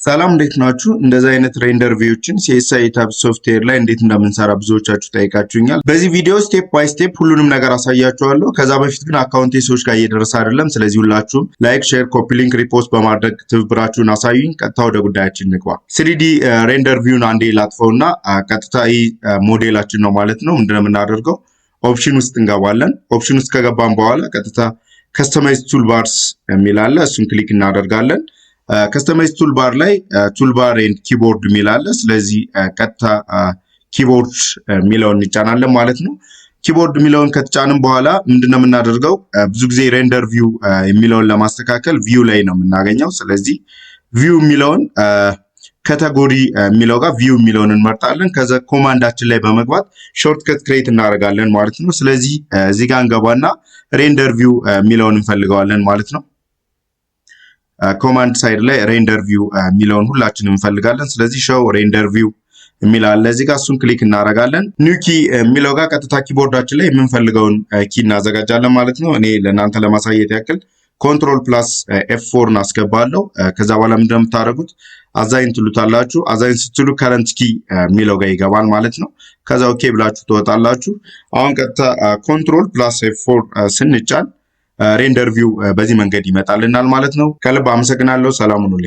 ሰላም፣ እንዴት ናችሁ? እንደዚህ አይነት render view ዎችን CSI ETABS software ላይ እንዴት እንደምንሰራ ብዙዎቻችሁ ጠይቃችሁኛል። በዚህ ቪዲዮ step by step ሁሉንም ነገር አሳያችኋለሁ። ከዛ በፊት ግን account ኤ ሰዎች ጋር እየደረሰ አይደለም። ስለዚህ ሁላችሁም like፣ share፣ copy link፣ repost በማድረግ ትብብራችሁን አሳዩኝ። ቀጥታ ወደ ጉዳያችን እንግባ። 3D render view ን አንዴ ላጥፈውና ቀጥታ ይህ ሞዴላችን ነው ማለት ነው። ምንድነው የምናደርገው? Option ውስጥ እንገባለን። Option ውስጥ ከገባን በኋላ ቀጥታ customize toolbars የሚል አለ። እሱን click እናደርጋለን። Customize toolbar ላይ toolbar and keyboard የሚል አለ። ስለዚህ ቀጥታ keyboard የሚለውን እንጫናለን ማለት ነው። Keyboard የሚለውን ከተጫንን በኋላ ምንድነው የምናደርገው? ብዙ ጊዜ render view የሚለውን ለማስተካከል view ላይ ነው የምናገኘው። ስለዚህ view የሚለውን category የሚለው ጋር view የሚለውን እንመርጣለን። ከዛ command ኣችን ላይ በመግባት shortcut create እናደርጋለን ማለት ነው። ስለዚህ እዚህ ጋር እንገባና render view የሚለውን እንፈልገዋለን ማለት ነው። Command side ላይ render view የሚለውን ሁላችንም እንፈልጋለን። ስለዚህ show render view የሚል አለ እዚህ ጋር፣ እሱን click እናደርጋለን። New key የሚለው ጋር ቀጥታ keyboard ኣችን ላይ የምንፈልገውን key እናዘጋጃለን ማለት ነው። እኔ ለእናንተ ለማሳየት ያክል control plus F4 ን አስገባለሁ። ከዛ በኋላ ምንድነው የምታደርጉት? Assign ትሉታላችሁ። Assign ስትሉ current key የሚለው ጋር ይገባል ማለት ነው። ከዛ okay ብላችሁ ትወጣላችሁ። አሁን ቀጥታ control plus F4 ስንጫን render view በዚህ መንገድ ይመጣልናል ማለት ነው። ከልብ አመሰግናለሁ። ሰላም ሁኑልኝ።